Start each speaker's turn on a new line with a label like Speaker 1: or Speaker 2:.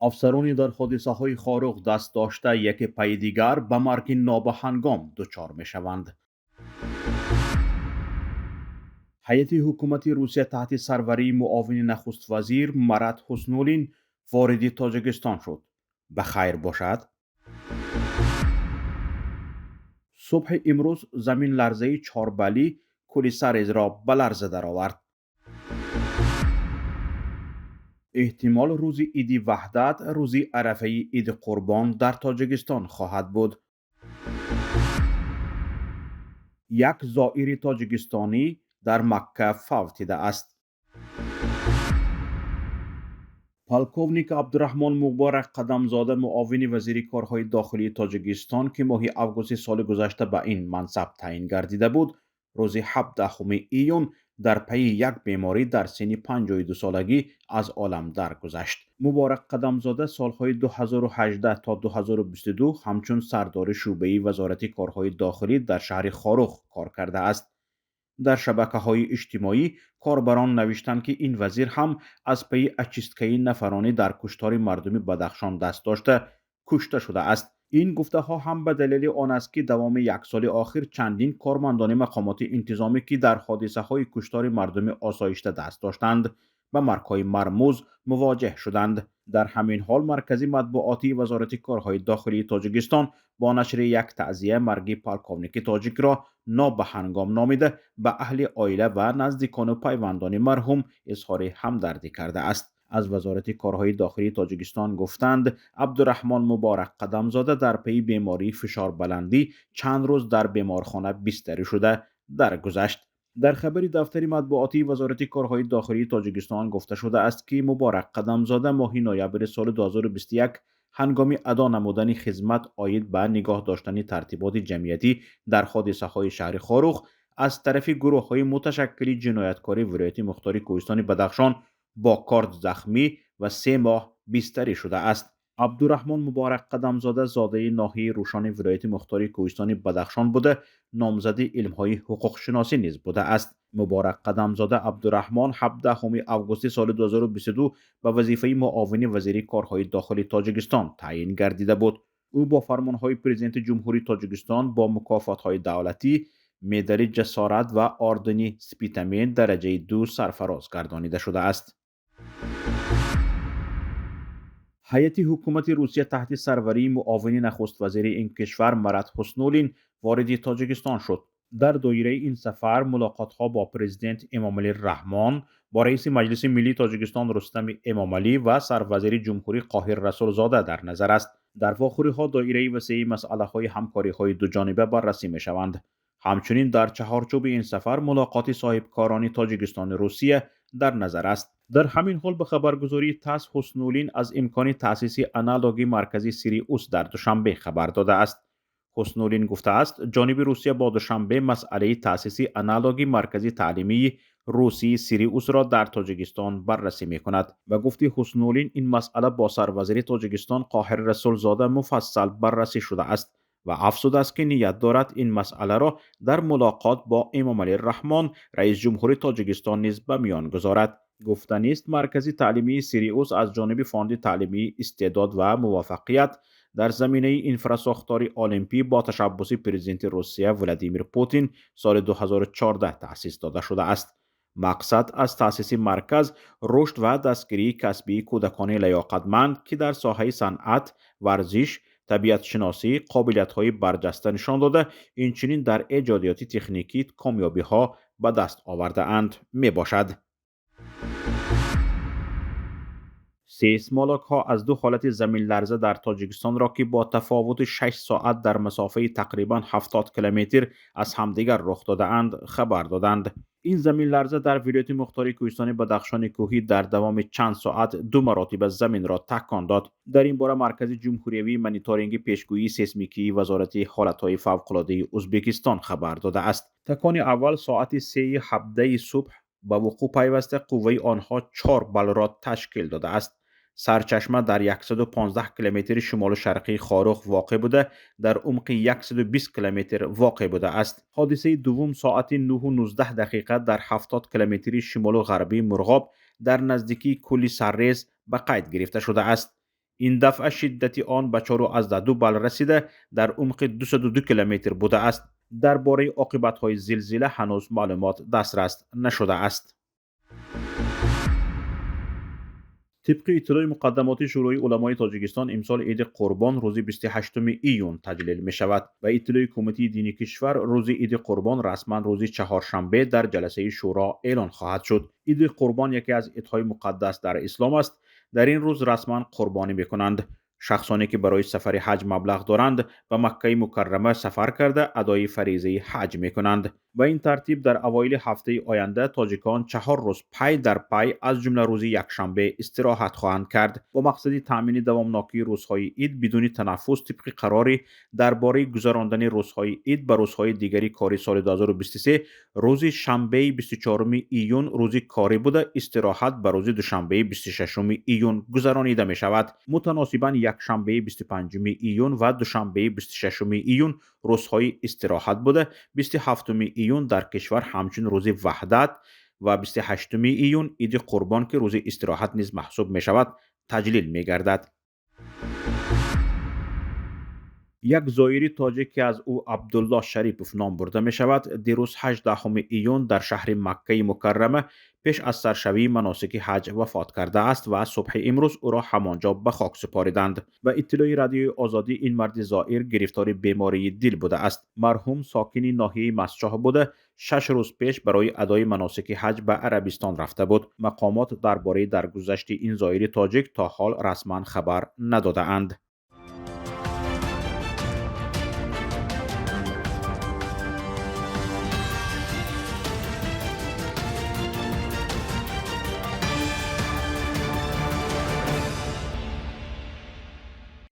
Speaker 1: Афсарони дар ҳодисаҳои Хоруғ даст дошта яке пайи дигар ба марги нобаҳангом дучор мешаванд. Ҳайати ҳукумати Русия таҳти сарварии муовини нахуствазир Марат Ҳуснуллин вориди Тоҷикистон шуд. Ба хайр бошад? Субҳи имрӯз заминларзаи чорбалӣ кӯли Сарезро ба ларза даровард. Эҳтимол, рӯзи Иди Ваҳдат рӯзи арафаи Иди Қурбон дар Тоҷикистон хоҳад буд. Як зоири тоҷикистонӣ дар Макка фавтидааст. Полковник Абдураҳмон Муборак Қадамзода, муовини вазири корҳои дохилии Тоҷикистон, ки моҳи августи соли гузашта ба ин мансаб таъин гардида буд, рӯзи 17 июн дар пайи як беморӣ дар синни 52 солагӣ аз олам даргузашт. Муборак Қадамзода солҳои 2018 то 2022 ҳамчун сардори шӯъбаи Вазорати корҳои дохилӣ дар шаҳри Хоруғ кор кардааст. Дар шабакаҳои иҷтимоӣ корбарон навиштанд, ки ин вазир ҳам аз пайи очисткаи нафаронӣ дар куштори мардуми Бадахшон даст дошта кушта шудааст. Ин гуфтаҳо ҳам ба далели он аст, ки давоми як соли охир чандин кормандони мақомоти интизомӣ, ки дар ҳодисаҳои куштори мардуми осоишта даст доштанд, ба маргҳои мармуз мувоҷеҳ шуданд. Дар ҳамин ҳол маркази матбуотии Вазорати корҳои дохилии Тоҷикистон бо нашри як таъзия марги полковники тоҷикро нобаҳангом номида, ба аҳли оила ва наздикону пайвандони марҳум изҳори ҳамдардӣ кардааст. Аз Вазорати корҳои дохилии Тоҷикистон гуфтанд, Абдураҳмон Муборак Қадамзода дар пайи бемории фишорбаландӣ чанд рӯз дар беморхона бистарӣ шуда даргузашт. Дар хабари дафтари матбуотии Вазорати корҳои дохилии Тоҷикистон гуфта шудааст, ки Муборак Қадамзода моҳи ноябри соли 2021 ҳангоми адо намудани хизмат оид ба нигоҳ доштани тартиботи ҷамъиятӣ дар ҳодисаҳои шаҳри Хоруғ аз тарафи гурӯҳҳои муташаккили ҷинояткори вилояти мухтори Кӯҳистони Бадахшон бо корд захмӣ ва 3 моҳ бистарӣ шудааст. Абдураҳмон Муборак Қадамзода зодаи ноҳияи Рӯшони вилояти мухтори Кӯҳистони Бадахшон буда, номзади илмҳои ҳуқуқшиносӣ низ будааст. Муборак Қадамзода Абдураҳмон 17 августи соли 2022 ба вазифаи муовини вазири корҳои дохилии Тоҷикистон таъин гардида буд. Ӯ бо фармонҳои Президенти Ҷумҳурии Тоҷикистон бо мукофотҳои давлатӣ, медали Ҷасорат ва ордени Спитамен дараҷаи ду сарфароз гардонида шудааст. Ҳайати ҳукумати Русия таҳти сарварии муовини нахуствазири ин кишвар Марат Ҳуснуллин вориди Тоҷикистон шуд. Дар доираи ин сафар мулоқотҳо бо президент Эмомалӣ Раҳмон, бо раиси Маҷлиси миллии Тоҷикистон Рустами Эмомалӣ ва сарвазири ҷумҳурӣ Қоҳир Расулзода дар назар аст. Дар вохӯриҳо доираи васеи масъалаҳои ҳамкориҳои дуҷониба баррасӣ мешаванд. Ҳамчунин дар чаҳорчӯби ин сафар мулоқоти соҳибкорони Тоҷикистони Русия дар назар аст. Дар ҳамин ҳол ба хабаргузории ТАСС Ҳуснуллин аз имкони таъсиси аналоги маркази Сириус дар Душанбе хабар додааст. Ҳуснуллин гуфтааст, ҷониби Русия бо Душанбе масъалаи таъсиси аналоги маркази таълимии русии Сириусро дар Тоҷикистон баррасӣ мекунад. Ба гуфти Ҳуснуллин, ин масъала бо сарвазири Тоҷикистон Қоҳир Расулзода муфассал баррасӣ шудааст ва афзудааст, ки ният дорад ин масъаларо дар мулоқот бо Эмомалӣ Раҳмон, раиси ҷумҳури Тоҷикистон, низ ба миён гузорад. Гуфтанист, маркази таълимии Сириус аз ҷониби Фонди таълимии истеъдод ва муваффақият дар заминаи инфрасохтори олимпӣ бо ташаббуси президенти Русия Владимир Путин соли 2014 таъсис дода шудааст. Мақсад аз таъсиси марказ рушд ва дастгирии касбии кӯдакони лаёқатманд, ки дар соҳаи санъат, варзиш, табиатшиносӣ қобилиятҳои барҷаста нишон дода, инчунин дар эҷодиёти техникӣ комёбиҳо ба даст овардаанд, мебошад. Сейсмологҳо аз ду ҳолати заминларза дар Тоҷикистонро, ки бо тафовути 6 соат дар масофаи тақрибан 70 километр аз ҳамдигар рух додаанд, хабар доданд. Ин заминларза дар вилояти мухтори Кӯҳистони Бадахшони кӯҳӣ дар давоми чанд соат ду маротиба заминро такон дод. Дар ин бора Маркази ҷумҳуриявии мониторинги пешгӯии сейсмикии Вазорати ҳолатҳои фавқулодаи Ӯзбекистон хабар додааст. Такони аввал соати 3:17 субҳ ба вуқӯъ пайваста, қувваи онҳо 4 баллро ташкил додааст. Сарчашма дар 115 километри шимолу шарқии Хоруғ воқеъ буда, дар умқи 120 километр воқеъ будааст. Ҳодисаи дуввум соати 9:19 дақиқа дар 70 километри шимолу ғарбии Мурғоб, дар наздикии кӯли Саррез ба қайд гирифта шудааст. Ин дафъа шиддати он ба 4,2 балл расида, дар умқи 202 километр будааст. Дар бораи оқибатҳои зилзила ҳанӯз маълумот дастрас нашудааст. Тибқи иттилои муқаддамоти Шӯрои уламои Тоҷикистон, имсол Иди Қурбон рӯзи 28 июн таҷлил мешавад. Ба иттилои Кумитаи дини кишвар, рӯзи Иди Қурбон расман рӯзи чаҳоршанбе дар ҷаласаи Шӯро эълон хоҳад шуд. Иди Қурбон яке аз идҳои муқаддас дар ислом аст. Дар ин рӯз расман қурбонӣ мекунанд. Шахсоне ки барои сафари ҳаҷ маблағ доранд, ба Маккаи Мукаррама сафар карда, адои фаризаи ҳаҷ мекунанд. Ба ин тартиб, дар авоили ҳафтаи оянда тоҷикон 4 рӯз пай дар пай, аз ҷумла рӯзи якшанбе, истироҳат хоҳанд кард. Бо мақсади таъмини давомнокии рӯзҳои ид бидуни танаффус, тибқи қарори дар бораи гузарондани рӯзҳои ид ба рӯзҳои дигари кори соли 2023, рӯзи шанбеи 24 июн рӯзи корӣ буда, истироҳат ба рӯзи душанбеи 26 июн гузаронида мешавад. Мутаносибан якшанбеи 25 июн ва душанбеи 26 июн рӯзҳои истироҳат буда, 27 июн дар кишвар ҳамчун рӯзи Ваҳдат ва 28 июн Иди Қурбон, ки рӯзи истироҳат низ маҳсуб мешавад, таҷлил мегардад. Як зоири тоҷик, ки аз ӯ Абдулло Шарипов ном бурда мешавад, дирӯз 18 июн дар шаҳри Маккаи Мукаррама пеш аз саршавии маносики ҳаҷ вафот кардааст ва субҳи имрӯз ӯро ҳамон ҷо ба хок супориданд. Ба иттилои Радиои Озодӣ, ин марди зоир гирифтори бемории дил будааст. Марҳум сокини ноҳияи Мастчоҳ буда, 6 рӯз пеш барои адои маносики ҳаҷ ба Арабистон рафта буд. Мақомот дар бораи даргузашти ин зоири тоҷик то ҳол расман хабар надодаанд.